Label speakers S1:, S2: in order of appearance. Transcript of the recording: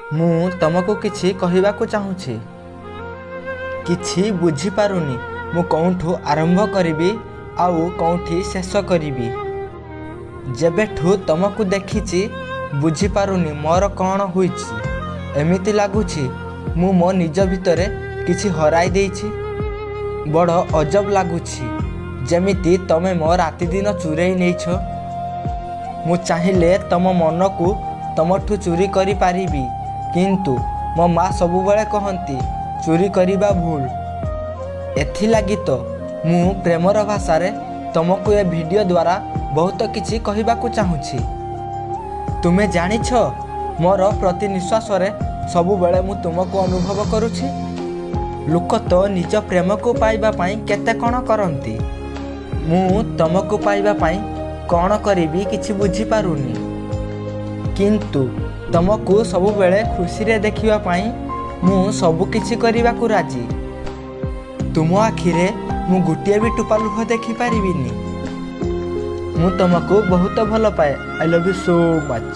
S1: ମୁଁ ତମକୁ କିଛି କହିବାକୁ ଚାହୁଁଛି। କିଛି ବୁଝିପାରୁନି ମୁଁ କେଉଁଠୁ ଆରମ୍ଭ କରିବି ଆଉ କେଉଁଠି ଶେଷ କରିବି। ଯେବେଠୁ ତମକୁ ଦେଖିଛି, ବୁଝିପାରୁନି ମୋର କ'ଣ ହୋଇଛି। ଏମିତି ଲାଗୁଛି ମୁଁ ମୋ ନିଜ ଭିତରେ କିଛି ହରାଇ ଦେଇଛି। ବଡ଼ ଅଜବ ଲାଗୁଛି, ଯେମିତି ତମେ ମୋ ରାତିଦିନ ଚୁରେଇ ନେଇଛ। ମୁଁ ଚାହିଁଲେ ତମ ମନକୁ ତମଠୁ ଚୋରି କରିପାରିବି, କିନ୍ତୁ ମୋ ମା ସବୁବେଳେ କହନ୍ତି, ଚୋରି କରିବା ଭୁଲ। ଏଥିଲାଗି ତ ମୁଁ ପ୍ରେମର ଭାଷାରେ ତମକୁ ଏ ଭିଡ଼ିଓ ଦ୍ୱାରା ବହୁତ କିଛି କହିବାକୁ ଚାହୁଁଛି। ତୁମେ ଜାଣିଛ, ମୋର ପ୍ରତି ନିଶ୍ୱାସରେ ସବୁବେଳେ ମୁଁ ତୁମକୁ ଅନୁଭବ କରୁଛି। ଲୋକ ତ ନିଜ ପ୍ରେମକୁ ପାଇବା ପାଇଁ କେତେ କ'ଣ କରନ୍ତି। ମୁଁ ତମକୁ ପାଇବା ପାଇଁ କ'ଣ କରିବି କିଛି ବୁଝିପାରୁନି, କିନ୍ତୁ ତମକୁ ସବୁବେଳେ ଖୁସିରେ ଦେଖିବା ପାଇଁ ମୁଁ ସବୁକିଛି କରିବାକୁ ରାଜି। ତୁମ ଆଖିରେ ମୁଁ ଗୋଟିଏ ବି ଟୋପା ଲୁହ ଦେଖିପାରିବିନି। ମୁଁ ତମକୁ ବହୁତ ଭଲ ପାଏ। I love you so much.